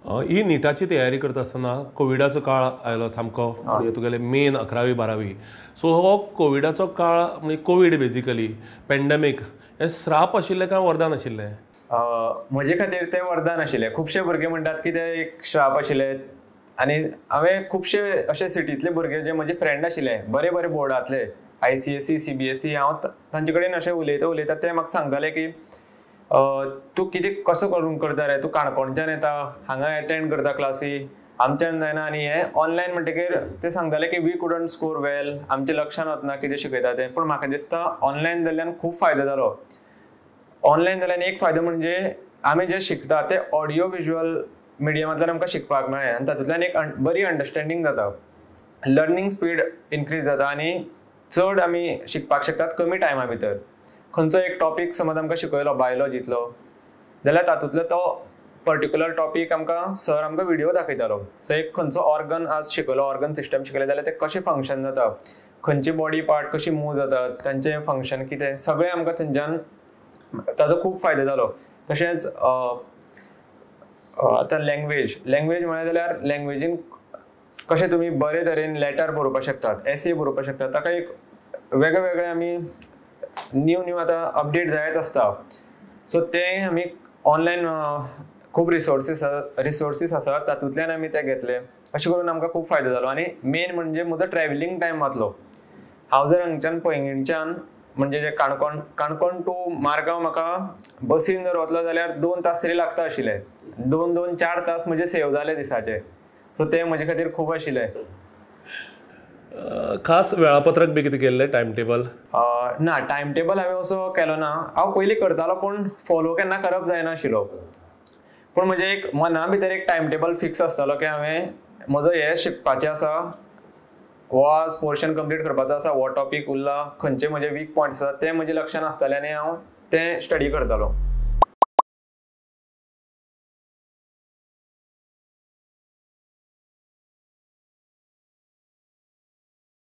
ही निटाची तयारी करता आसतना कोविडाचो काळ आयलो सामको, तुगेले मेन 11वी 12वी. सो हो कोविडाचो काळ म्हणजे कोवीड बेजिकली पेंडेमीक हे श्राप आशिल्लें काय वरदान आशिल्लें? म्हजे खातीर तें वरदान आशिल्लें. खुबशे भुरगे म्हणटात की ते एक श्राप आशिल्ले आनी हांवें खुबशे अशे सिटींतले भुरगे जे म्हजे फ्रेंड आशिल्ले बरे बरे बोर्डांतले ICSE CBSE, हांव तांचे कडेन अशें उलयता उलयता ते म्हाका सांगताले की तूं कितें कसो करून करता रे, तूं काणकोणच्यान येता हांगा एटेंड करता क्लासी, आमच्यान जायना. आनी हें ऑनलायन म्हणटकीर ते सांगताले की we couldn't score वेल, आमच्या लक्षान वतना कितें शिकयता तें. पूण म्हाका दिसता ऑनलायन जाल्ल्यान खूब फायदो जालो. ऑनलायन जाल्यान एक फायदो म्हणजे आमी जे शिकता ते ऑडियो विज्युअल मिडियमांतल्यान आमकां शिकपाक मेळ्ळें आनी तातूंतल्यान एक बरी अंडरस्टँडींग जाता, लर्नींग स्पीड इनक्रीज जाता आनी चड आमी शिकपाक शकतात कमी टायमा भितर. खंयचो एक टॉपीक समज आमकां शिकयलो बायोलॉजींतलो जाल्यार तातूंतलो तो पर्टिक्युलर टॉपीक आमकां सर आमकां विडियो दाखयतालो. सो एक खंयचो ऑर्गन आज शिकयलो, ऑर्गन सिस्टम शिकयलें जाल्यार तें कशें फंक्शन जाता, खंयची बॉडी पार्ट कशी मूव जाता, तांचें फंक्शन कितें, सगळें आमकां थंयच्यान ताजो खूब फायदो जालो. तशेंच आतां लँग्वेज, लँग्वेज म्हळें जाल्यार लँग्वेजीन कशें तुमी बरे तरेन लेटर बरोवपाक शकतात, एसे बरोवपाक शकतात, ताका एक वेगळे वेगळे आमी न्यू न्यू आतां अपडेट जायत आसता. सो तें आमी ऑनलायन खूब रिसोर्सीस आसात तातूंतल्यान आमी ते घेतले. अशें करून आमकां खूब फायदो जालो. आनी मेन म्हणजे म्हजो ट्रॅव्हलिंग टायम वाचलो. हांव जर हांगच्यान पैंगीणच्यान म्हणजे जे काणकोण, काणकोण टू मारगांव म्हाका बसीन जर वतलो जाल्यार 2 तास तरी लागता आशिल्ले, 2 2 4 तास म्हजे सेव जाले दिसाचे. सो ते म्हजे खातीर खूब आशिल्ले. खास वेळापत्रक बी कितें केल्लें, टायम टेबल? ना, टायम टेबल हांवें असो केलो ना. हांव पयलीं करतालो पूण फॉलो केन्ना करप जायनाशिल्लो. पूण म्हजें एक मना भितर एक टायम टेबल फिक्स आसतालो की हांवें म्हजो हें शिकपाचें आसा, हो आज पोर्शन कंप्लीट करपाचो आसा, हो टॉपीक उरला, खंयचे म्हजे वीक पॉयंट्स आसात ते म्हजे लक्षान आसताले आनी हांव तें स्टडी करतालो.